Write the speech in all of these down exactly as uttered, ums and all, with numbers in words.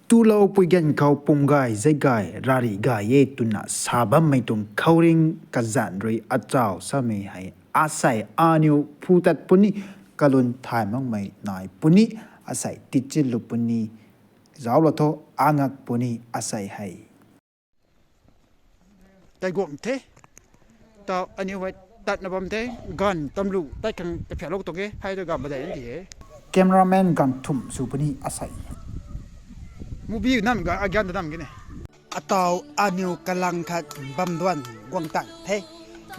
Tuloupui ganv khou pum gay, zai gay, rari gay e twna sa bammei tuang khouringh kazanc rui achau samei hei asei aniu phu tat puni, kalun thay makmei nai puni, asei tichilou puni, zauclou tho, angak puni asei hei. Taiguang the. Tau aniu hei tatna bam the. Ganv tamlu tat khang kaphialou tuang e. Hei tu ganv badai di e. Cameraman ganv thum sw puni asei. Movie nam ga agyan nam gine. Atau aniu kalang khat bam duan guang tang the.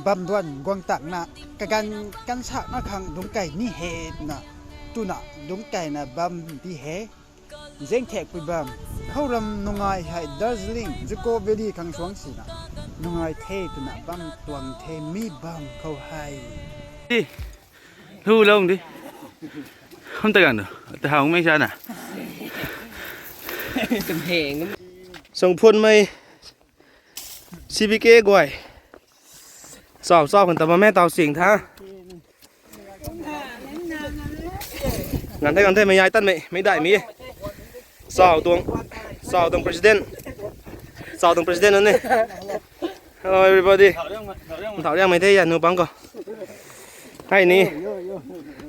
Bam duan guang tangna kaganv kansakna khang dungc kei ni he twna, twna dungc keina bam di he. Zengthekpui bam khou ram nungai hei Darjeeling, Juko Valley khang suang sina nungai the twna bam tuang the mi bam khou hei. Hulou di. Hum ta gan du. Ta hawmei sana. Sungphunmei C B K guay. Chau chau khang ta bammei tau sing tha. Ngan the, ngan the, mei ai tanmei, mei daihmei e. Chau tuang, chau tuang president. Chau tuang president na ni. Hello everybody. Thau riangmei the ya nu pang khou. Hei ni.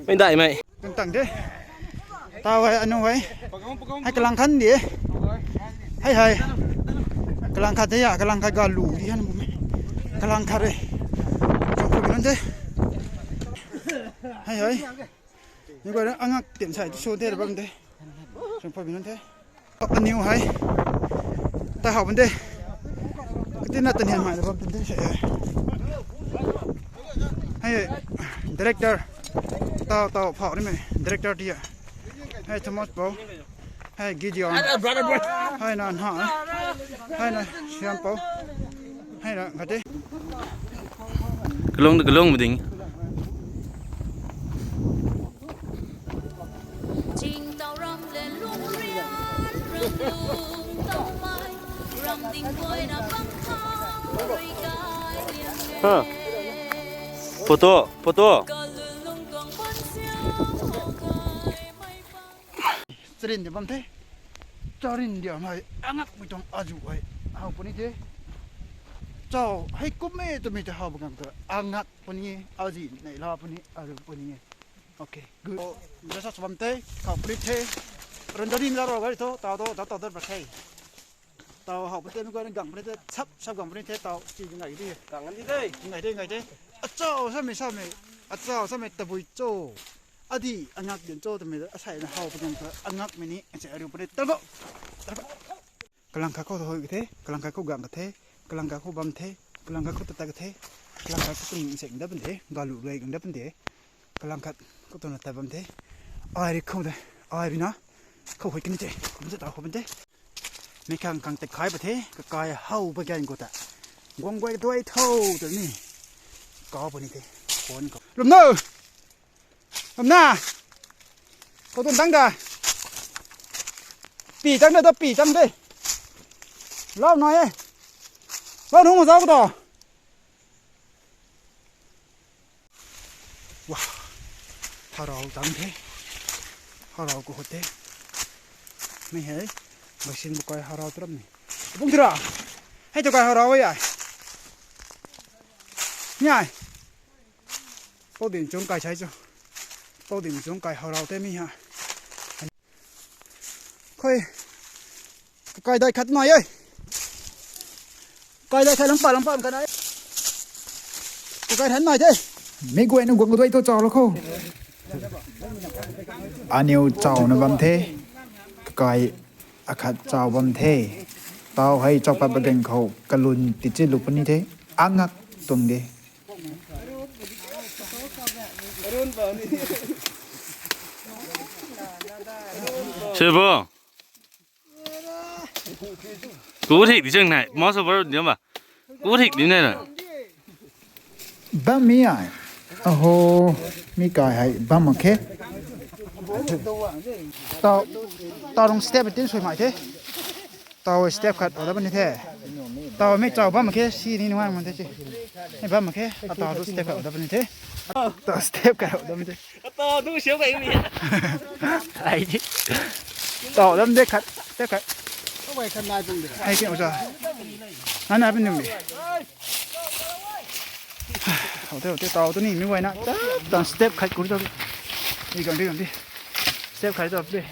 Mei daihmei. Tang tang de. Tau hei anu hei. Hei kalang khat di e. Hei hei. Kalang khat de ya, kalang khat galu di han bu me. Kalang khat re. Sungphunmei nunc the. Hei hei. Ni guay angak tiam sai tu sw the ra bam de. Sungphunmei nunc the. Aniu hei. Ta how bam de. Katina ta nian mai ra bam de sei hei. Hei director. Tau tau phau nimei director tia. Hei Thomas Pou. Hei Gideon. Hei na nha. Hei na Siam Pou. Hei na khate. Kalung kalung ma ding. Ha. Photo, photo. Charin di bam the. Charin di bam hei angakmei tuang azu hei how puni the. Chau hei kum e twmei ta how bam khang ta angak puni e, azi nei la puni, azu puni e. Okay, good. Jasa bam the, khou puni the. Randari la ro gari tho, tau tho, tau tau dar ba the. Tau how puni the, mi guay gang puni the, sap sap gang puni the, tau chi ngai di. Gang di the. Ngai the, ngai the. Achau samei samei. Achau samei tabui cho. Adi angak din cho twmei asei na how puni ta angakmei ni, asei ariu puni ta bo. Kalang khat khou hoi ka the, kalang khat khou gang ka the, kalang khat khou bam the, kalang khat khou ta ta ka the, kalang khat khou tung seng da bam de, galu rui gang da bam de, kalang khat khou tuna ta bam the, ai ri khou de, ai ri na, khou hoi kani the, kum se ta khou bam the. Mei khang khang tek khai pa the, kakai how pa gan khou ta. Guang guay duai tho, ta ni. Kau pa ni the, phone khou. Lum no! Lum na! Khou tun tang da. Pi tang da, ta pi tang de. Lau na e. Lau nung zau ko to. Wah. Harau tang the. Harau khou hot the. Mei hei. Machine bu kai harau tram ni. Bung thira. Hei tu kai harau ya. Ni ai. Pau ding chung kai sai cho. Pau ding chung kai harau te mi ha. Khoi. Kai dai khat nai e. Kai dai khat lam pa lam pa kan ai. Kai khat nai de. Mei guay na guang duai tho chau lo kho. Aniu chau na bam the. Kai akhat chau bam the. Tau hei chau pat ba gang khou kalun ti chi lu puni the. Angak tung de. Sebo. Ku thik di chang nai, mouse over di ma. Ku thik di nai na. Bam mi ai. Aho, mi kai hai bam mak khe. Tau, tau rong step tin sui mai the. Tau step khat o da bam ni the. Tau mi chau bam mak khe, si ni nuai man the chi. Ni bam mak khe, a tau step khat o da bam ni the. Tau step khat o da bam ni the. Tau tu siau kai mi. Ai di. Tau dam de khat, step khat. Hei ke oja. Nana bin nung ni. Hote hote tau tu ni mi wai na. Tan step khat kuri tau. Ni gang di gang di. Step khat tau di.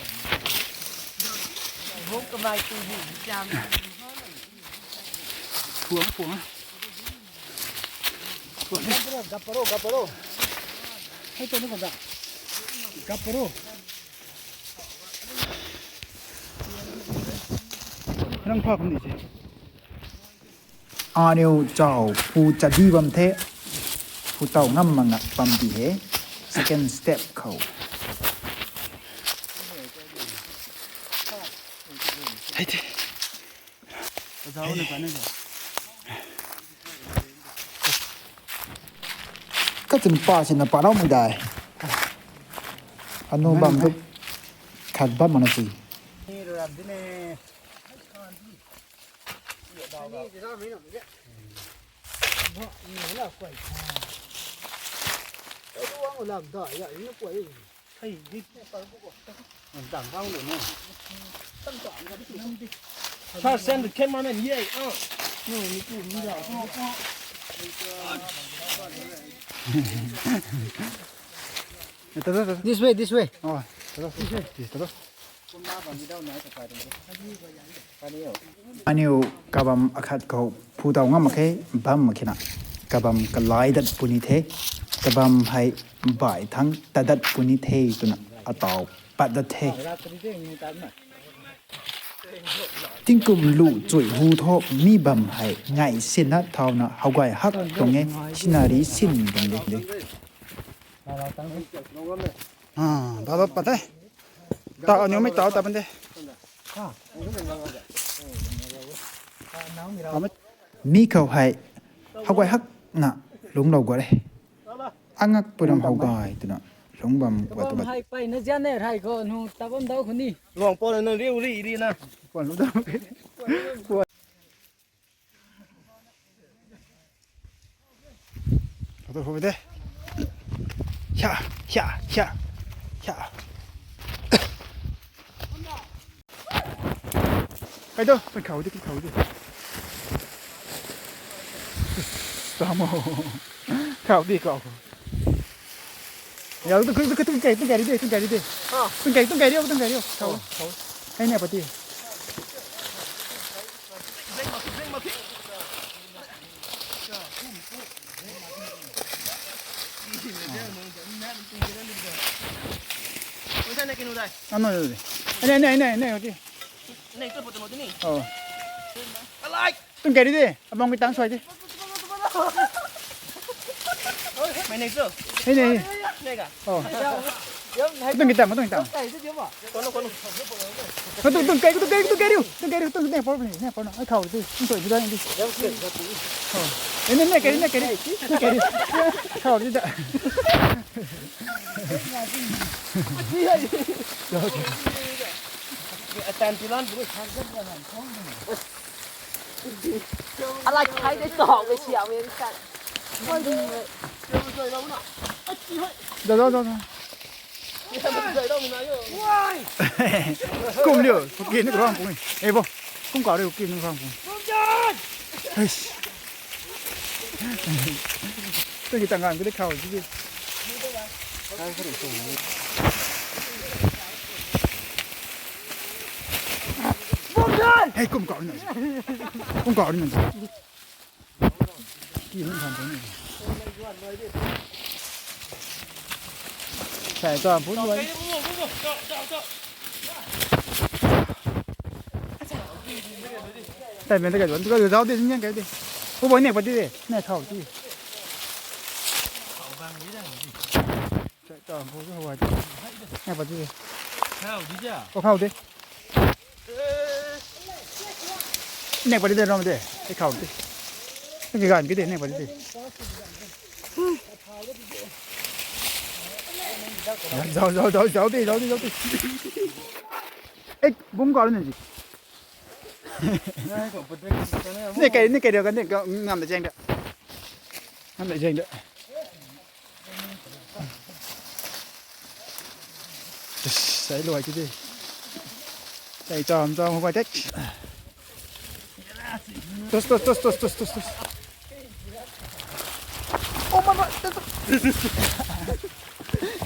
Thuang thuang. Gaparo, gaparo. Hei tu ni kanda. Gaparo. Rang pha kum di se. Aniu chau phu chadi bam the. Phu tau ngam mak na bam di he. Second step khou. Hei te. Kachun pa sina pa nau mui dai. Anu bam tu khat bam mana si. First send the cameraman, yay. This way, this way. Oh, this way. Aniu kabam akhat khou phu tau ngam mak khe, bam mak khe na. Kabam kalai dat puni the, kabam hei bai thang ta dat puni the twna atau pat dat the. Tingkum lu chui hu tho mi bam hei ngai sina thauna haugai hak tuang e, scenery sin tuang de. Ah, baba pate. Ta aniu mei tau ta pan de. Mi khou hei haugai hak na lungclou guat e. Angak puiram haugai twna lungc bam guat tu bat. Hai pai na zian ne, hai khou nu ta bam dau khou ni. Luang pau na riu ri ri na. Puan lu dau. Kau tu khou de. Hia, hia, hia, hia. Kai tu, kai khau di, kai khau di. Tamo. Khau di, khau. Ya, tu, tu, tu, tu kai, tu kai di, tu kai di. Ah. Tu kai, tu kai di, tu kai di. Khau, khau. Hei ne pati. Ano, ano, ano, ano, ano, okay. Oh. Tung kari de, abang kitang suai de. Mai nei tu. Hei nei. Nei ka. Oh. Tung kitang, tung kitang. Kono, kono. Tung, tung, kai, tung kai, tung kai riu, tung kai riu, tung nei por ni, nei por na. Ai khau tu, tung toi bidai ni. Oh. Nei, nei, nei kari, nei kari, tung kari. Khau tu da. Atan tilan bro. Alai khai de tawk le siam e tat. Zau, zau, zau, zau. Kum liu, kuki ni kurang pung. Eh, bo. Kum kau liu, kuki ni kurang pung. Eish. Tu ki tangan ko de khau ji. Hey, kum kau ni. Kum kau ni. Ki hun than than ni. Sai ta phun loi. Tai men ta ka don, ta ka zau de, nyang kai de. Pu boi nek pat di de, nek khau di. Sai ta phun loi. Nek pat di de. Khau di ja. Ko khau de. Nek pat di de ram de. Ei khau di. Ki gan ki de, nek pat di de. Zau, zau, zau, zau de, zau de, zau de. Ei, bum kau ni ji. Ni kai, ni kai de kan de, ngam da jeng da. Ngam da jeng da. Sai luai ki de. Sai cham cham hou kai tek. Tus, tus, tus, tus, tus, tus, tus. Oh, mama, tus, tus.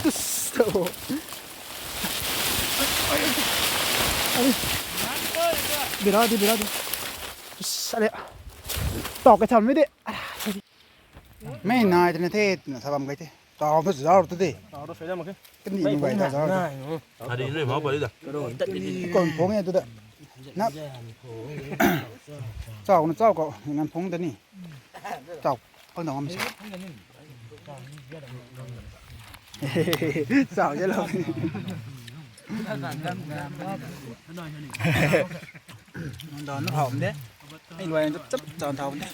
Tus, oh. Ai. Bira di, bira di. Tus, ale. Tau kai tham mi di. Mei nai tana the, na sabam kai the. Tau tu zau tu di. Tau tu fena ma ke. Kani nung bai ta zau. Hari nui mau pali da. Kon phong e tu da. Na. Chau na chau ko, ngan phong da ni. Chau. Phong da ngam si. Chau je lo. Don na hom de. Ei luai na chap chap chau de.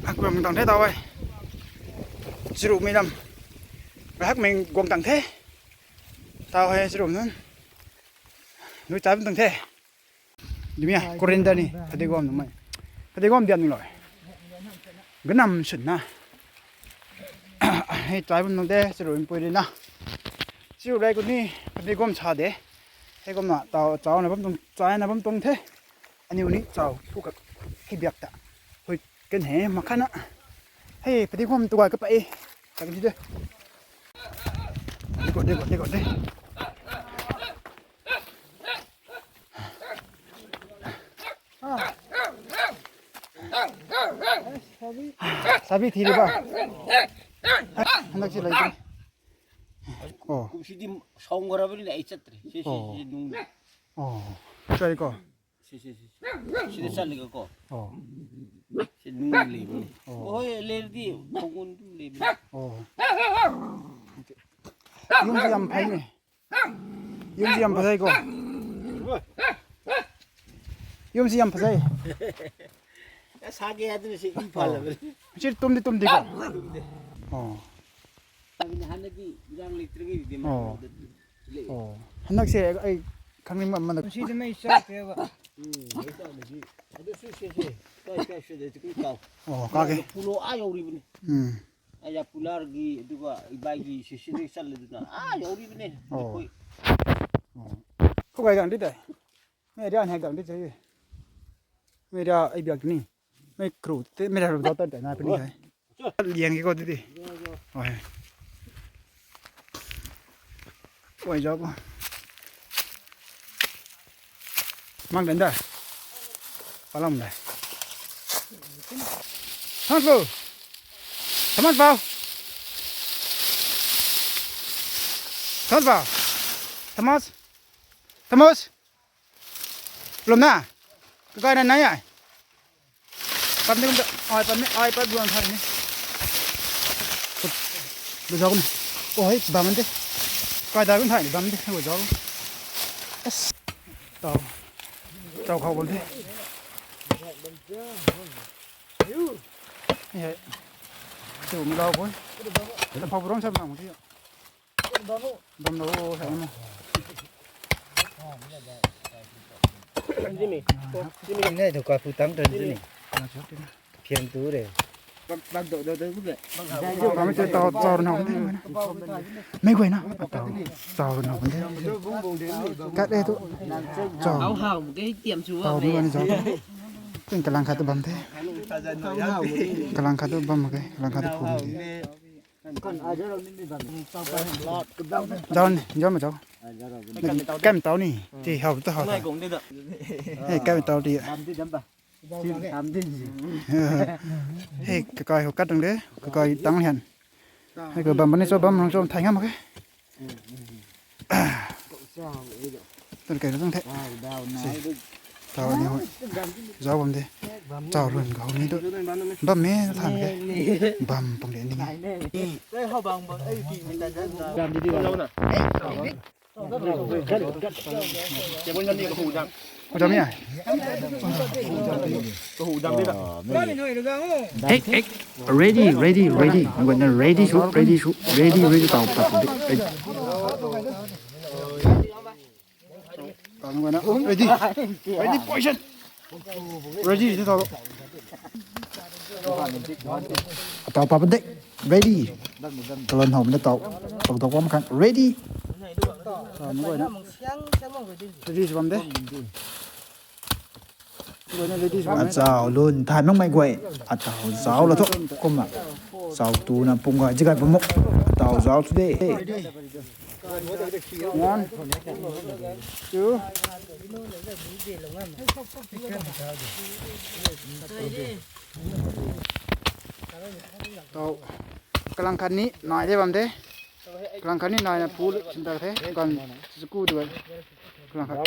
Hak bam tang the tau e. Chiru mi lam. Hak meng guang tang the. Tau he chiru nun. Nui chai bam tang the. Dimia, coriander ni, phadigom nung mai. Phadigom diam ni loi. Ganam swn na. Hei chai bam nung de, chiru mpui ri na. Chiru lai kuni, phadigom sa de. Hei kum na, tau, chau na bam tung, chai na bam tung the. Aniu ni chau, thu kak, hei biak ta. Hui, ken he, makha na. Hei, phadigom tu gay ka pa e. Tak di de. Di ko, di ko, di ko, di. Sabi thi ba. Handak si lai. Oh. Kum si di song gara bari na ai chat re. Si, si, Oh. si nung. Oh. Sorry ko. Si, si, si. Si di chat le ko. Oh. Si nung le bari. Oh. Oi, le di, khong un tu le bari. Oh. Yung si yam phai ni. Yung si yam phai ko. Yung si yam phai. Sa ke atu si i pha la bari. Sir tum di tum di ko. Oh. Abin hana di yang le tri di Oh. Oh. Handak se ai khang ni ma ma. Si di mei sa ke ba. Hmm, mei sa na di. Adu si si si. Kai kai si de ti kau. Oh, ka ke. Pulo ai ori bani. Hmm. Aya pular gi aduga ibai gi sisi ni sal le duna. Ah, yauri bine. Oh. Koi. Oh. Ko gai gang di dai. Mei ria hek gang di chai. Mei ria ai biak ni. Mei kru te mei ria ru dau tan tai na puni hai. Liang gi ko di di. Oi. Oi, zau ko. Mang den da. Palam da. Thomas bo. Thomas bo. Thomas bo. Thomas. Thomas. Lum na. Kakai na nai ai. Pam ni kum ta, ai pam ni, ai pam duan thai ni. Lu zau kum. Oh, hei, bam de. Kai da kum thai ni, bam de, lu zau. Yes. Tau. Tau khou bam de. Hei. Tu mi lau koi. Lam phau burong sa mang ti. Bam lo, sa mo. Jimmy, Jimmy, ne tu ka pu tang tan Jimmy. Phian tu re. Bam do do do ku le. Bam te tau tau na de. Mei guay na. Tau tau na de. Kat de tu. Tau. Au hau ke tiam chu. Tau mi guay na zau. Tin kalang khat tu bam the. Kalang khat tu bam ke. Kalang khat tu phum de. Zau ni, zau ma zau. Kem tau ni, ti hau tu hau. Hei, kem tau ti. Hei, kakai hou kat dang de, kakai tang hian. Hei, ka bam bam ni cho bam rang cho thai ngam ke. Tan kai rang the. Tau ni hoi. Zau bam de. Tau run kau ni tu. Bam me than ke. Bam pang de ni. Ku zam ni ai. Hey, hey, ready, ready, ready. I'm gonna ready shoot, ready shoot, ready, ready. Tau, tau, ready. Ready. Ready, position. Ready, tau. Tau pa de. Ready. Talon hou na tau. Tau tau kam kan. Ready. Ready bam de. Achau lun thay mak mei guay. Atau zau la tho. Kumna. Zau tu na pung guay jigai pamuk. Atau zau tu de. One, two. Tau. Kalang khat ni nai de bam de. Kalang khat ni nai na pu lu center the. Kan suku du. Kalang khat.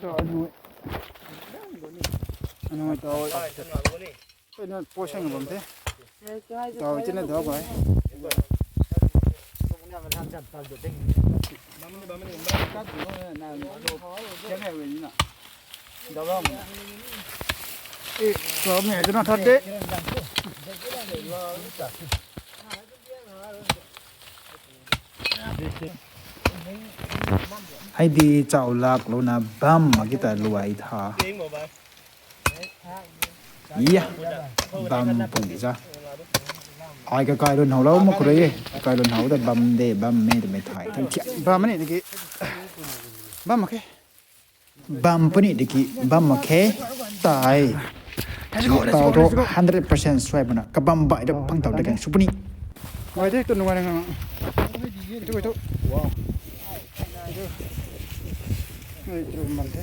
Tau anu. Anu tau. Anu position bam the. Tau china dau bai. Eh, so me jana thate. Hei di chau lak lou na bam ma kita luai tha. Iya, bam pung di za. Ai ka kai lun hou lou ma kure ye. Kai lun hou da bam de, bam me de me thai. Thank you. Bam ni diki. Bam okay. Bam puni diki, bam okay. Tai. Tau to hundred percent suai bana. Kabam bai da pang tau da kan su puni. Ngai de, tu nungai nang. Itu, itu. Wow. Itu. Itu bam the.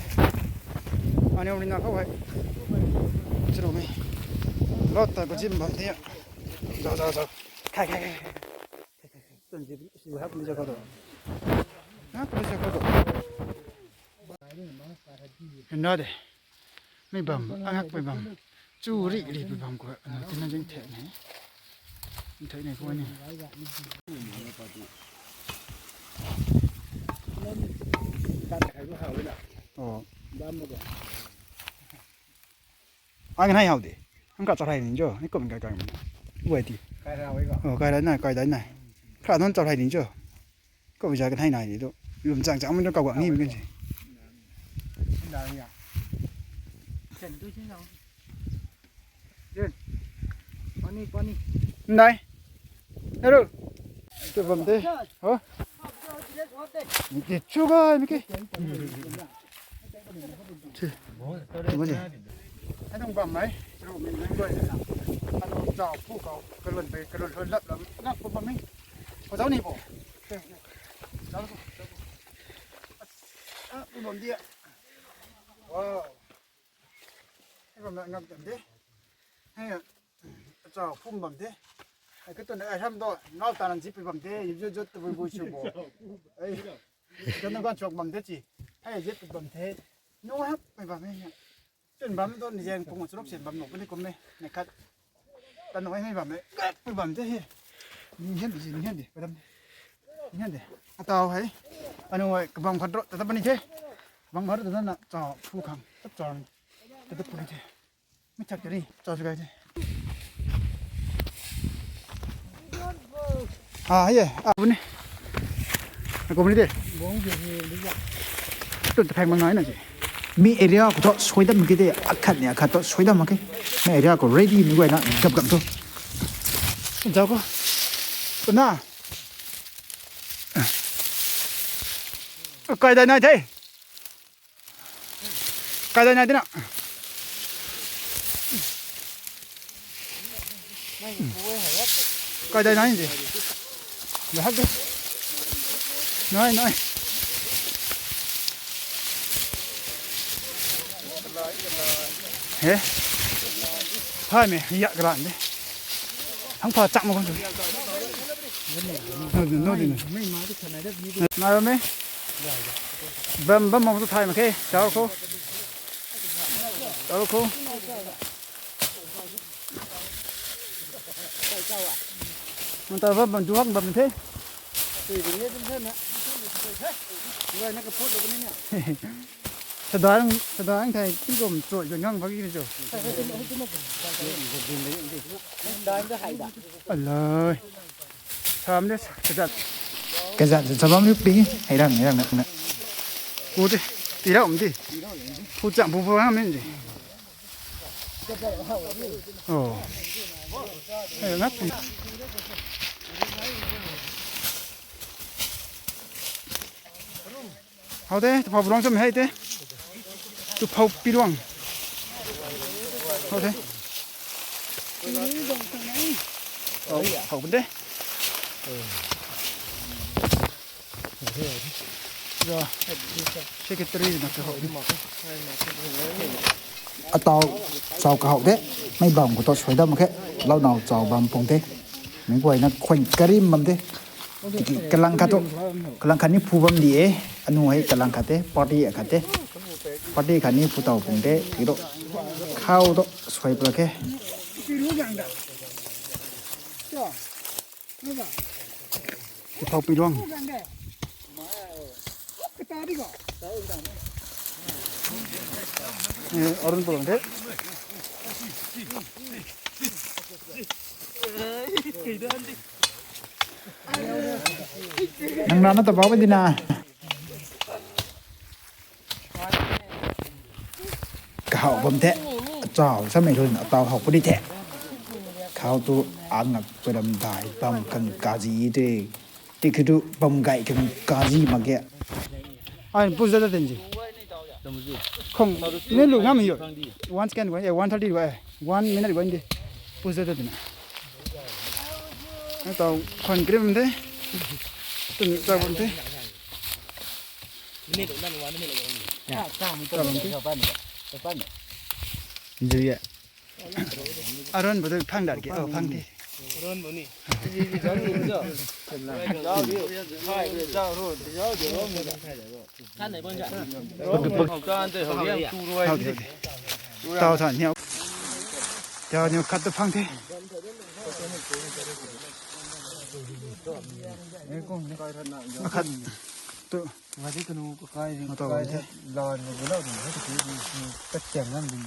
Ani ni na khou hai. Chiro mi. Lot ta ko jim bam the. Zau, zau, zau. Khai, khai, khai. Tun jim si hak ni ja ko do. Hak ni ja ko do. Hina de. Mei bam, angak mei bam. Chu ri ri mei bam ko. Ana tina jing thek ni. Thek ni ko ni. Oh. Ang nai hau de. Ang ka charai ni jo. Ni kum ka ka. Wai ti. Kai ra wai ko. Oh, kai ra nai, kai dai nai. Kha non charai ni jo. Ko ja kan hai nai ni do. Lum chang chang mun kau gak ni mi kan si. Chen tu chen nang. Chen. Pani, pani. Nai. Hello. Tu bam de. Ho? Ni ki chu ga ni ki. Chi. Mo ni. Adong bam mai. Ru min min goi na. Ano chau phu kau. Kalun bei, kalun lun lap lam. Ngak phu bam mi. Ko zau ni bo. Zau ko. Ah, phu bam dia. Wow. Hei bam na ngam tam de. Hei, achau phum bam de. Hei, ka tun ai ham do, nau ta nan zip bam de, zip zip zip tu bui bui su bo. Hei, ka na gan chok bam de chi. Hei, zip bam de. Nu hap mai bam hei. Tun bam do ni jeng pung churuk sen bam no puni kum me. Ne khat. Tan noi hei bam e. Gap pui bam te he. Ni hian di, ni hian di, padam. Ni hian di. Atau hei. Anu hei kabam khat ro, ta ta pani the. Bam khat ro ta na cha phu khang. Tap cha. Ta ta puni the. Mi chak te ni, cha sa gai the. Ah, hei e. Ah, puni. Ko puni de. Tun ta phek mang nai na si. Mi area khou thu suaidam mak khe de, akhat ni akhat thu suaidam mak khe. Mi area khou ready mi guayna gap gap thu. Zau khou. Tuna. Kai dai nai the. Kai dai nai tina. Kai dai nai de. Dah hak de. Nai, nai. He. Phai me, yak ran de. Hang pha chak ma khang chu. No, no, no, no. Nai ram me. Bam, bam mong tu thay mak khe. Chau khou. Chau khou. Nang ta bam, bam du hak bam the. Sadang, sadang thei tingkum choi jo ngang bagi ni jo. Alai. Sam de kazat. Kazat sa bam yu pi. Hei rang, hei rang na, na. Pu de, tirau di. Pu chang pu pu ang min de. Oh. Eh, ngak. Hau de, tu phau ruang sam hei de. Tu phau pi ruang. Hau de. Hau, hau de. Ra, secretary na ke hau. Atau, chau kahau de. Mei bam khou tu suai dam khe. Lau nau chau bam pung de. Mei guay na khwan karim bam de. Tiki kalang khat tu. Kalang khat ni phu bam di e. Anu hei kalang khat de. Party khat de. Party khat ni phu tau pung de. Tiki tu. Khau tu suai pla khe. Ki phau pi luang. Eh, Arun pulang de. Nang rana ta bau di na. Kahau bam the. Chau samei lun atau hau puni the. Khau tu angak padam dai bam kang kazi te. Ti khitu bam gai kang kazi mak ge. Ai, push da da den ji. Khong, ne lu ngam yo. One second, eh, one thirty wa, eh. One minute wa ndi. Push da da den. Atau khon krim de. Tun chau bam the. Minute lo, nang one minute lo. Ya. Chau bam the. Chau bam the. Chau bam the. Nzui ya. Aron bu tu phang dat ke. Oh, phang the. Aron bu ni. Ji, ji, jam ni jo. Jao di. Hai, jao ro, jao di ro. Kan nei bon ja. Ro, ro, kan te ho yang tu ro. Hau de. Tau than hiau. Tau niu khat tu phang the. Khat tu. Nga di kanu kakai di, kakai di lan ma gulou di, hei tu ki di, ni tat kiang nang di.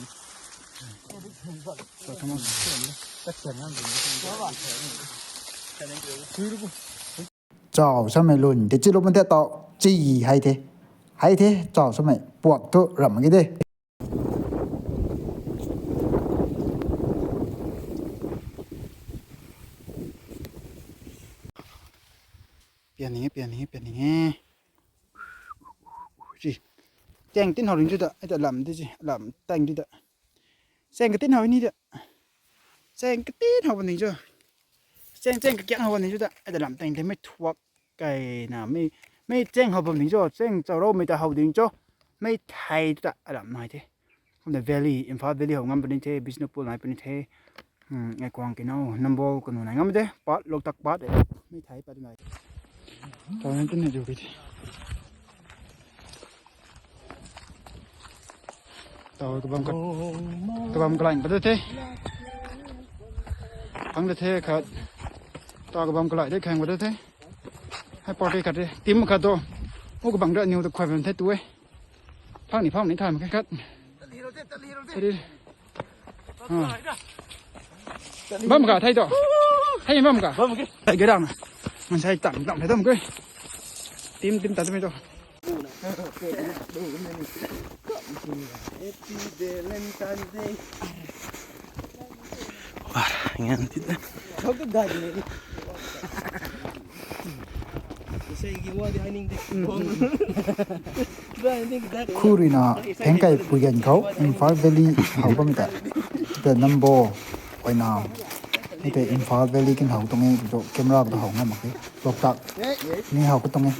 Tat kiang nang di. Thui lu ku. Chau samei lun, de chi lu man the tau, chi hai the. Hai the, chau samei, puak tu ram ki de. Pian ni, pian ni, pian ni. Chi. Cheng tin hau ring chu ta, ai ta lam di chi, lam tang di ta. Cheng ka tin hau ni ta. Cheng ka tin hau bam ding chu. Cheng, cheng ka kiang hau bam ding chu ta. Ai ta lam tang di mei thuak kai na mei, mei cheng hau bam ding chu. Cheng chau rou mei ta hau ding chu. Mei thai ta, ai lam nai the. Kumna valley, Imphal valley hou ngam puni the, Bishnupur nai puni the. Hmm, ngai kuang kina, Nambol kanu nai ngam de, pat, Loktak pat de. Mi thai pat nai. Tau nang tun na ju ki the. Tau kabam ka, kabam kalai pat de the. Phang de the khat. Tau kabam kalai de khang pat de the. Hai party khat de. Team khat tu. U kabang da niu tu khoi bam the tu e. Phang ni, phang ni, thay mak khe khat. Tali. Ah. Bam ka, thay tu. Thay bam ka. Bam ke. Thay ke dang. Man sai tam, tam, thay tam ke. Tim, tim, tam, tam tu. Happy Valentine's Day. Wah, ngan ti ta. Thok tu dai ni. Sei gi wa di hai ning de. Dai ning da. Khu ruina, Phengkai Puigan khou, Imphal Valley hou bam ta. Ta Nambo, Oinam. Hei ta Imphal Valley kin hou tuang e, tu camera khou hou ngam mak khe. Loktak ni hou khou tuang e.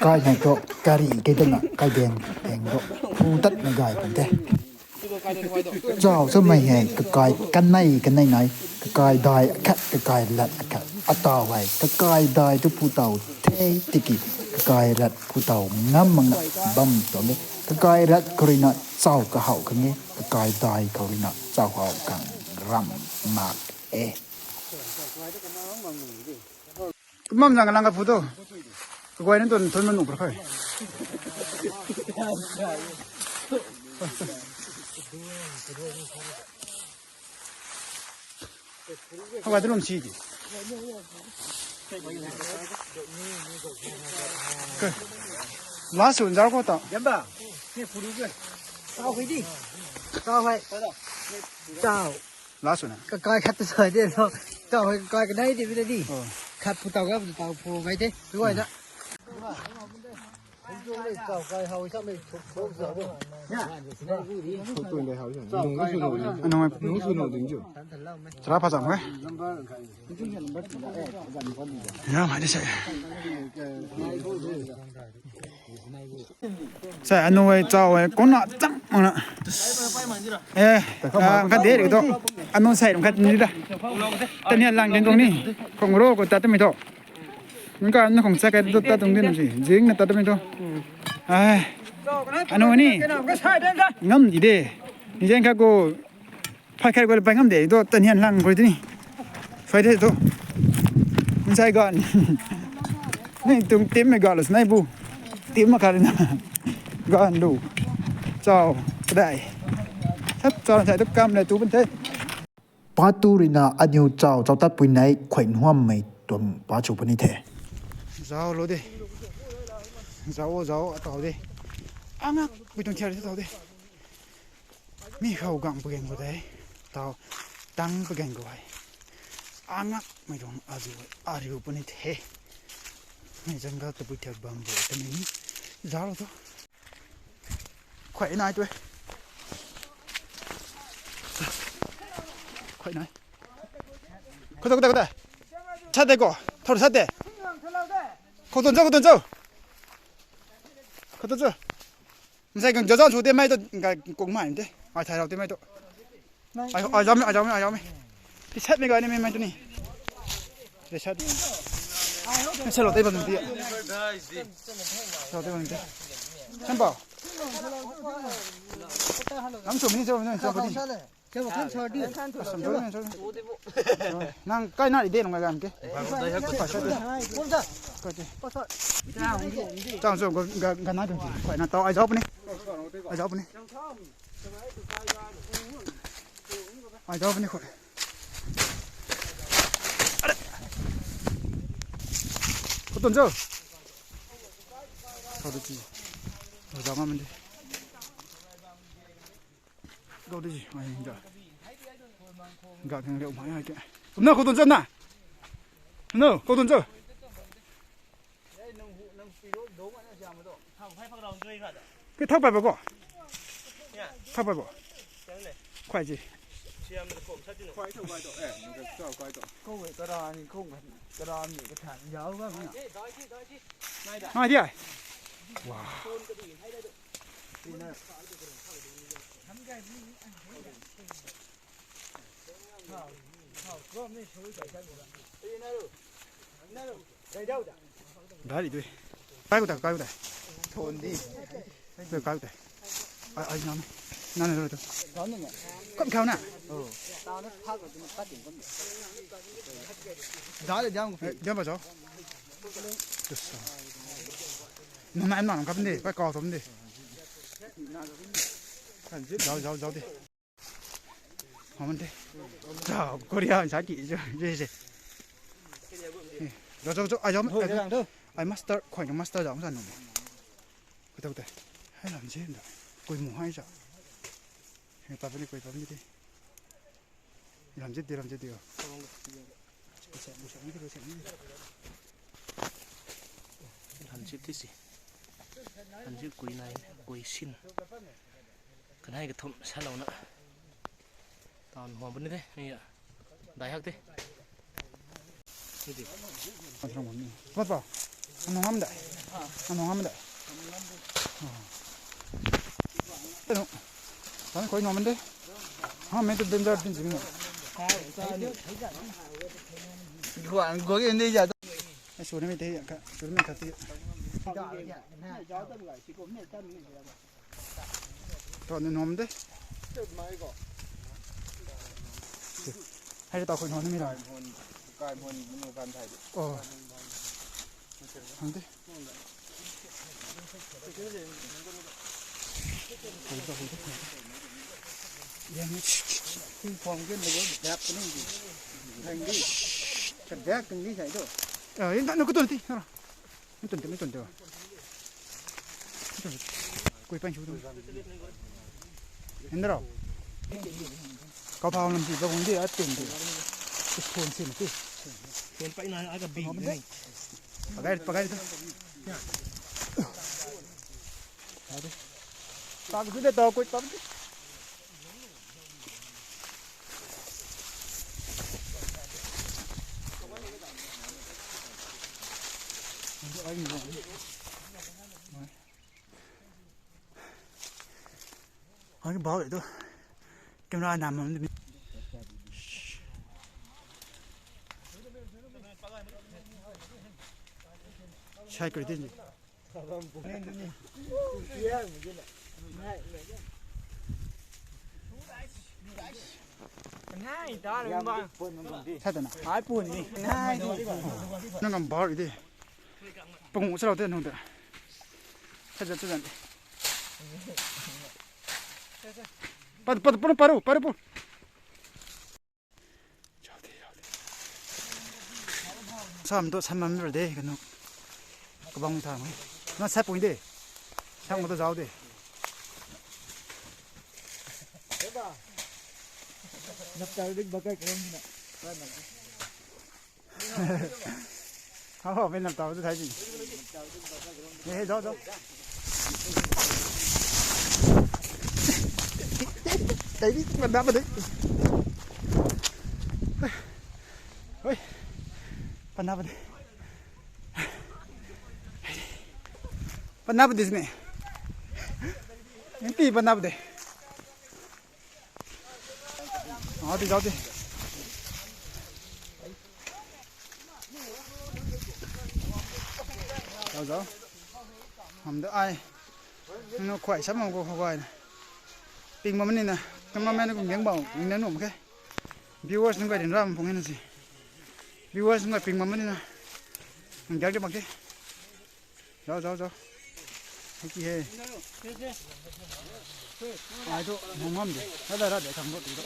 Kai nai tu, kari kei tana, kai beng, beng tu. Phu tat na gay kan te. Chau samei hei, kakai kanei kanei nai, kakai dai akhat, kakai lat akhat, atau hei, kakai dai tu phu tau the tiki, kakai lat phu tau ngam mak na bam tuang e, kakai lat khou ruina chau kahau khang e, kakai dai khou ruina chau hau khang ram mak e. Mam zang lang ka phu tu. Kaguay nunc tu thun ma nuh pwrkhai. Kaguay tu lum si di. Ka. Last one, zau khou ta. Yamba. Ne puru ge. Tau hei di. Tau hei. Tau. Last one. Kakai khat tu sai de lo. Tau hei kakai kanei di bina di. Oh. Khat pu tau ga pu tau pu gai de. Tu ai da. Anung, nung sw nuh ding chu. Chara pha cham khe. Ya, mai de se. Sa anu ei chau ei kona chang mana. Eh, ah, khat de ri to. Anu sai ram khat ni da. Tanian lang ding kong ni. Kong ro ko ta tami to. Nang ka na kong sa kai to ta tung din si. Jing na ta tami to. Ai. Anu ni. Ngam di de. Ni jeng kha ko. Phay khat guay phay ngam de tu, tanian lang guay tini. Phay de tu. Nsai gan. Ni tung tim mei gan lo snai bu. Tim ma khat na. Gan lu. Chau. Kadai. Thap chau na sai tu kam le tu bun the. Patu rina aniu chau chau tat pui nai khuai nuam mei tuang pa chu puni the. Zau lo de. Zau, zau, atau de. Angak pui tuang thiar atau de. Mi khou gang pageng khou tei, tau tang pageng khou hei. Angak mei tuang azu, ariu puni the. Mi jungle tabui thiak bam bo tami. Zau lo tu. Khuai nai tu e. Khuai nai. Khou tu, khou tu, khou tu. Sat de ko. Thor sat de. Khou tu cho, khou tu cho. Khou tu cho. Masai kang jajan sw te mai tu, kung mai te. Ai thai rau te mai tu. Ai, ai jam, ai jam, ai jam. Ti set mi ga ni mai tu ni. Ti set. Set lo te ban ti. Lo te ban ti. Sampa. Ang sw mi ni sw mi ni sw mi. Nang kai na ri de nung gan ke. Chang so ga, ga, ga na dun. Koi na tau ai jaup ni. Ai jaup ni. Ai jaup ni koi. Khou tun cho. Khou tu chi. Ai jaup ma mandi. Go di ji, ai, ga. Ga khang liu mai ai ke. Tumna khou tun cho na. No, khou tun cho. Ke thak pai ba ko. Thak pai ba. Khuai ji. Khuai thak pai to. Eh, nang ka chau kai to. Khou wei kara ni khou kan kara ni ka than yau ga na. Mai di ai. Wow. Dari dui. Kai ko ta, kai ko ta. Thon di. Kai ko ta. Ai, ai, nang. Nang, nang, nang. Kom khau na. Dari jam ko. Jam ba jo. Nung nai nang kap de, kai kau tom de. Zau, zau, zau de. Hom de. Zau, Korea sa ki, zau, zau, zau. Zau, zau, zau, ai zau, ai master, khoi master zau sa nung. Kutau de. Hai lam zau da. Koi mu hai zau. Hai pa ni, koi pa ni de. Lam zit di, lam zit di o. Lam zit di si. Lam zit kui nai, kui sin. Kanai kathum salouna. Tawn hom bun ni de, ni ya. Dai hak de. Ni di. Pat pa. Ano ngam da. Ano ngam da. Ano. Tan koi no man de. Ha, me to danger din jim. Guang go ge ni ya. Ai, sw ni mi te ya ka, sw ni mi ka ti. To ni nom de. Hai ta khoi nom ni mi ra. Oh. Hang de. Ping pong ke na dap ni. Hang di. Ka dap ni sai do. Ah, ini tak nak tu nanti. Ni tu, ni tu. Kui pan chu tu. Indro. Kau thau lam ti ba gung di a tin di. Phone sin ti. Phone pai na a ka bi ni. Pagai, pagai tu. Ade. Tak tu de tau kui tak tu. Hoi bau tu. Camera nam mam ni. Sai kri din. Sa ta na. Hai pun ni. Nang ngam bau di. Pangu sa rau te nung ta. Sa ta sa ta. Pat pat pat paru paru pu. Sam tu san mam ru de kanu. Kabang tha mai. Na sa pui de. Sang tu zau de. Nap ta dik ba kai kram na. Hao hao, pen nap tau tu thai di. He he, zau zau. Thai di, pan nap di. Hoi. Pan nap di. Pan nap di sini. Inti pan nap di. Zau di, zau di. Zau zau. Ham de ai. Nang khuay sam mam khou khou guay na. Ping bam ni na. Kam mam na kum yang bau, ning na num khe. Viewers nang guay din ram phung na si. Viewers nang guay ping bam ni na. Nang gak de bak de. Zau zau zau. Hei ki he. Ai tu hung ngam de. Ra da ra de thang ro tu ro.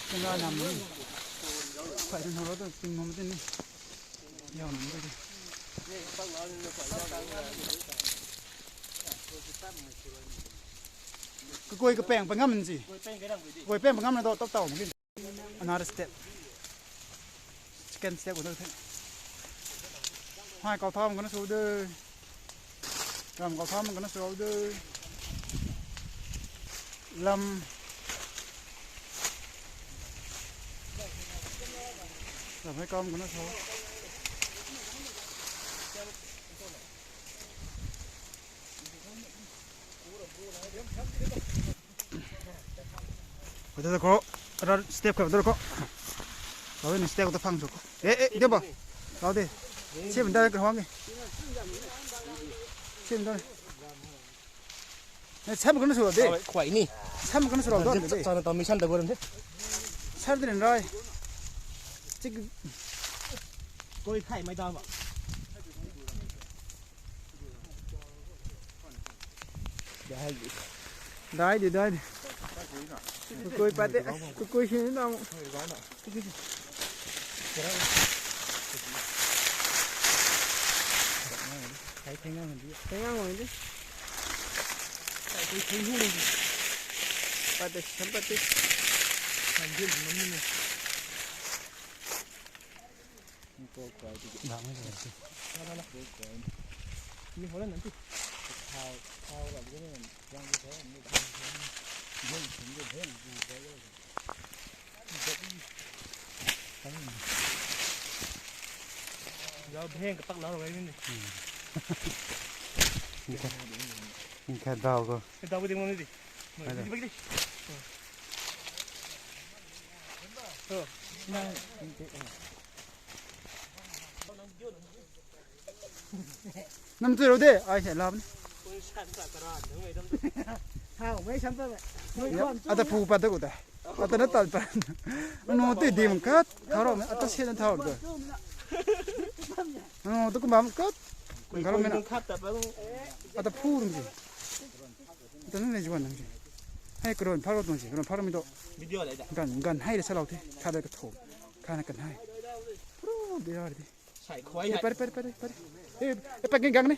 King ra nam ni. Khuay tu hung ro tu ping bam ni. Yau nam tu. Kakui kapeng pangam si. Kakui peng pangam na tu tap tau mak ge. Another step. Second step ko the. Hai kau tham kana su de. Ram kau tham kana su de. Lam. Ram hai kam kana su. Kau ta kau, ra step kau ta kau. Kau ni step kau ta phang su kau. Eh, eh, dia ba. Kau de. Sim da ka hwang ni. Sim da. Eh, sam kana su de. Khuay ni. Sam kana su de. Sana tau mission ta boram de. Sar din rai. Chik. Koi khai mai da ba. Dai di, dai di. Kukui pat de, kukui hin na. Thai thai ngang di. Thai ngang di. Pat de, sam pat de. Sam di, mam ni. Zau bheng katak lau rui ni. Khat bau ko. Khat bau ko ding mo ni di. Mo di, di, di. Oh. Nam tui rau de, ai se lam. Hau, mei sam ta. Ata phu pat ta ku ta. Ata na tat pat. No tui dim khat, thau rau, ata se na thau de. No tu kum bam khat. Thau rau mei na. Ata phu ding si. Ata na nei juan ding si. Hei kron pharo ding si, kron pharo mi do. Video lai da. Gan, gan hei de sa lau the. Kha de ka thom. Kha na kan hei. Pro de ra de. Sai khoi hai. Pare, pare, pare, pare. Eh, eh, pakai gang ni.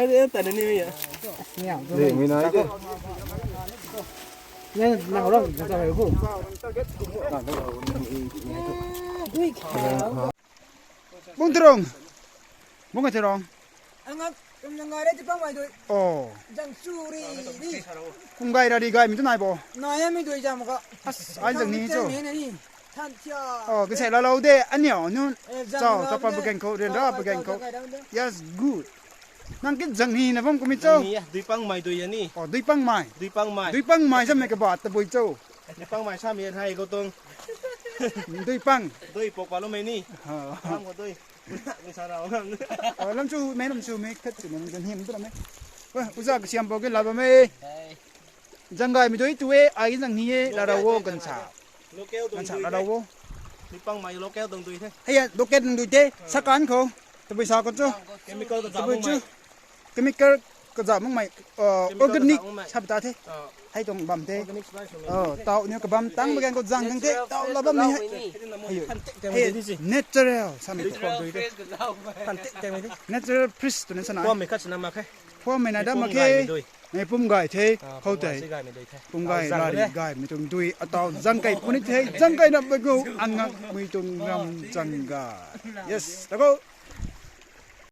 Mai de ta ni mi ya. Ni mi nai de. Nang nang rang ta ta hu. Bung Tirong. Bung Tirong. Angak kum nang ngai re ti pang mai dui. Oh. Jang churi ni. Kum gai ra di gai mi tu nai bo. Nai mi dui jam ka. As ai jang ni cho. Ni ni. Than tia. Oh, kisai la lo de aniu nu. Chao chapa bagang ko ren ra bagang ko. Yes, good. Nang ki jang ni na bam kumi cho. Ni dui pang mai dui ya ni. Oh, dui pang mai. Dui pang mai. Dui pang mai sa me ka ba ta bui cho. Dui pang mai sa mi hai ko tong. Dui pang. Dui pok pa lo me ni. Ha. Pang ko dui. Ni sa ra ngam. Oh, lam chu me lam chu me khat chu me kan him tu lam me. Wah, uza ka siam bo ke la ba me. Jang gai mi dui tu e, ai jang ni e, la ra wo kan sa. Local dong kan sa dui la ra te. Wo. Ni pang mai local dong dui the. Hei ya, local dong dui te. Sa kan ko. Tabui sa ko chu. Chemical ka za tabui mung chu mai. Chemical ka za mung mai. Uh, chemical ka za organic mung mai. Sab ta the. Ah. Hei tong bam the. Organic spice mung mai. Oh, tau ni ka bam tang bagang ko jang gang the. Natural tau la bam ni fresh hai. Ka lau ni. Hei yo. Phan tek teng hei yo. Ni si. Natural sa me. Natural fresh ka lau mai. Phan tek teng mai the. Natural fresh tu ni sa na. Pom me khat sa na ma khe. Pom me na da ma khe. Pum gai mi dui. Mei pum gai the, ah, khou pum gai tei. Si gai mi dui the. Pum gai atau zang rari le. Gai mi tuang dui, atau zang kai puni the, zang kai na bagu, angak mi tuang ram zang gai. Yes, ta ko.